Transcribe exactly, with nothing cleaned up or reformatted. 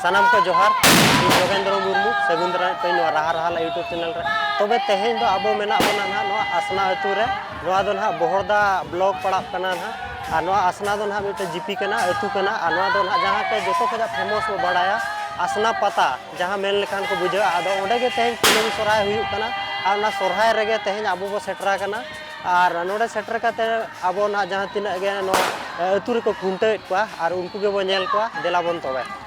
ᱥᱟᱱᱟᱢ ᱠᱚ ᱡᱚᱦᱟᱨ᱾ ᱤᱧ ᱡᱳᱜᱮᱱᱫᱨᱚ ᱢᱩᱨᱢᱩ, ᱥᱟᱹᱜᱩᱱ ᱫᱟᱨᱟᱢ ᱯᱮ ᱱᱚᱣᱟ ᱨᱟᱦᱟ ᱨᱟᱦᱟᱞᱟ YouTube ᱪᱮᱱᱮᱞ ᱨᱮ᱾ ᱛᱚᱵᱮ ᱛᱮᱦᱮᱧ ᱫᱚ ᱟᱵᱚ ᱢᱮᱱᱟᱜ ᱵᱚᱱᱟ ᱱᱟᱦᱟᱜ ᱱᱚᱣᱟ ᱟᱥᱱᱟ ᱟᱹᱛᱩ ᱨᱮ᱾ ᱱᱚᱣᱟ ᱫᱚ ᱱᱟᱦᱟᱜ ᱵᱚᱦᱚᱲᱫᱟ ᱵᱞᱚᱠ ᱯᱟᱲᱟᱜ ᱠᱟᱱᱟ ᱱᱟᱦᱟᱜ᱾ ᱟᱨ ᱱᱚᱣᱟ ᱟᱥᱱᱟ ᱫᱚ ᱱᱟᱦᱟᱜ ᱢᱤᱫᱴᱮᱱ ᱡᱤᱯᱤ ᱠᱟᱱᱟ, ᱟᱹᱛᱩ ᱠᱟᱱᱟ᱾ ᱟᱨ ᱱᱚᱣᱟ ᱫᱚ ᱱᱟᱦᱟᱜ ᱡᱟᱦᱟᱸ ᱛᱮ ᱡᱚᱛᱚ ᱠᱷᱚᱱᱟᱜ ᱯᱷᱮᱢᱟᱥ ᱵᱚ ᱵᱟᱲᱟᱭᱟ, ᱟᱥᱱᱟ ᱯᱟᱛᱟ, ᱡᱟᱦᱟᱸ ᱢᱮᱱ ᱞᱮᱠᱷᱟᱱ ᱠᱚ ᱵᱩᱡᱷᱟᱹᱣᱟ᱾ ᱟᱫᱚ ᱚᱸᱰᱮ ᱜᱮ ᱛᱮᱦᱮᱧ ᱠᱩᱱᱟᱹᱢᱤ ᱥᱚᱨᱦᱟᱭ ᱦᱩᱭᱩᱜ ᱠᱟᱱᱟ᱾ ᱟᱨ ᱚᱱᱟ ᱥᱚᱨᱦᱟᱭ ᱨᱮᱜᱮ ᱛᱮᱦᱮᱧ ᱟᱵᱚ ᱵᱚ ᱥᱮᱴᱮᱨ ᱟᱠᱟᱱᱟ᱾ ᱟᱨ ᱱᱚᱰᱮ ᱥᱮᱴᱮᱨ ᱠᱟᱛᱮ ᱟᱵᱚ ᱱᱟᱦᱟᱜ ᱡᱟᱦᱟᱸ ᱛᱤᱱᱟᱹᱜ ᱜᱮ ᱱᱚᱣᱟ, ᱮ, ᱟᱹᱛᱩ ᱨᱮᱠᱚ ᱠᱷᱩᱱᱴᱟᱹᱣᱮᱫ ᱠᱚᱣᱟ, ᱟᱨ ᱩᱱᱠᱩ ᱜᱮᱵᱚ ᱧᱮᱞ ᱠᱚᱣᱟ᱾ ᱫᱮᱞᱟ ᱵᱚᱱ ᱛᱚᱵᱮ᱾